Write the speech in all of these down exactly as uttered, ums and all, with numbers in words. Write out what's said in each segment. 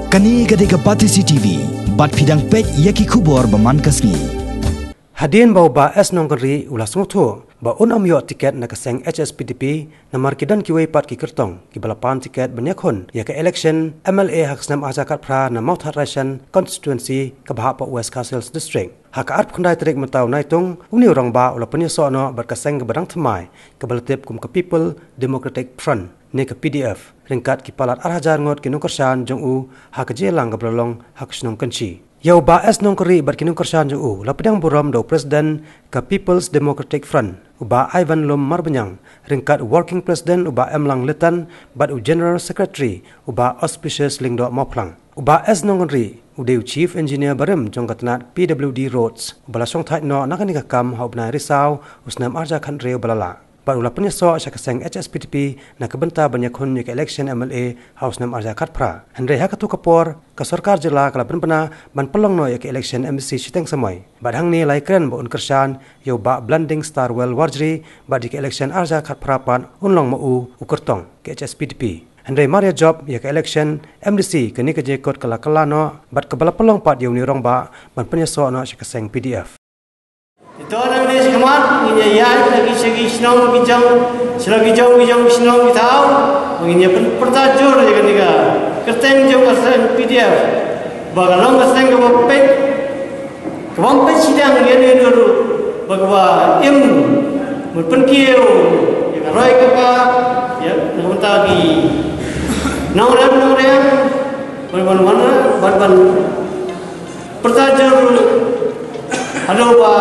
Kane ka dei ka Batesi T V, bad phi dang peit ïa ki khubor ba man ka sngi. Hadien ba u Bah S Nongkynrih u la sngewthuh ba un ym ïoh tiket na ka seng H S P D P, namar ki don kiwei pat ki kyrtong kiba la pan tiket ban ïakhun ïa ka election M L A ha ka snem arhajar khatphra na Mawthadraishan constituency kaba hap ha West Khasi Hills District. Ha ka arphew khyndai tarik mynta u Naitung, une u rangbah u la pynïasoh noh bad ka seng kaba dang thymmai kaba la tip kum ka People Democratic Front ne ka P D F, ryngkat ki palat arhajar ngut ki nongkyrshan jong u ha ka jingïalang kaba la long ha ka shnong Kynshi. Ïa u Bah S Nongkynrih bad ki nongkyrshan jong u la pdiang burom da u President ka People's Democratic Front, u Bah Ivanlum Marbaniang, ryngkat u Working President u Bah Emlang Litan bad u General Secretary u Bah Auspicious Lyngdoh Mawphlang. U Bah S Nongkynrih u dei u Chief Engineer barim jong ka tnat P W D Roads uba la shongthait noh na kane ka kam ha u bnai Risaw u snem arhajar khathynriew ba la lah. Bad u la pynïasoh sha ka seng H S P D P na ka bynta ban ïakhun ïa ka election M L A ha u snem arhajar khatphra. Hynrei ha katto ka por ka sorkar jylla ka la pynbna ban pynlong noh ïa ka election M D C shiteng samoi. Bad hangne la ïakren ba un kyrshan ïa u Bah Blunding Starwell Warjri bad ïa ka election arhajar khatphra pat un long ma u u kyrtong ka H S P D P. Hynrei mar ïa jop ïa ka election M D C, kane ka jingïakut ka la kylla noh bad kaba la pynlong pat ïa une u rangbah ban pynïasoh noh sha ka seng P D F. Ito nang ne sha khmat ngin ïa ïaid na ki sha ki shnong ki jong, sha ki jong ki jong ki shnong ki thaw, ba ngin ïa pyn-, pyrta jur ïa kane ka kyrteng jong ka seng P D F ba ka long ka seng kaba peit, kaba peit shiteng ïa ne ne ruh, ba kaba im mut pynkiew ïa ka roi ka par, ïa na ka bynta ki nongrem nongriang, ban ban ban ban ban pyrta jur haduh ba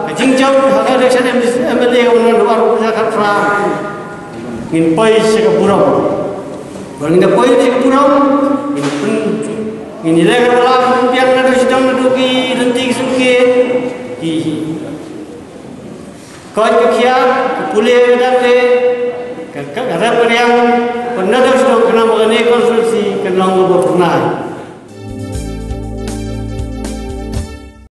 ka jingjop ha ka election M L A ka ban ban ban pyrta khatphra. Ngin poi sha ka burom. Ba ngin da poi sha ka burom, ngin pyn, ngin ïaleh ka la, ngin pynbiang naduh shadong naduh ki lynti ki sngewsih, ki koit ka khiah, ka pule ka dang te, ka, ka, ka rep ka riang, pynnaduh shadong khnang ba kane ka constituency kan long kaba phyrnai.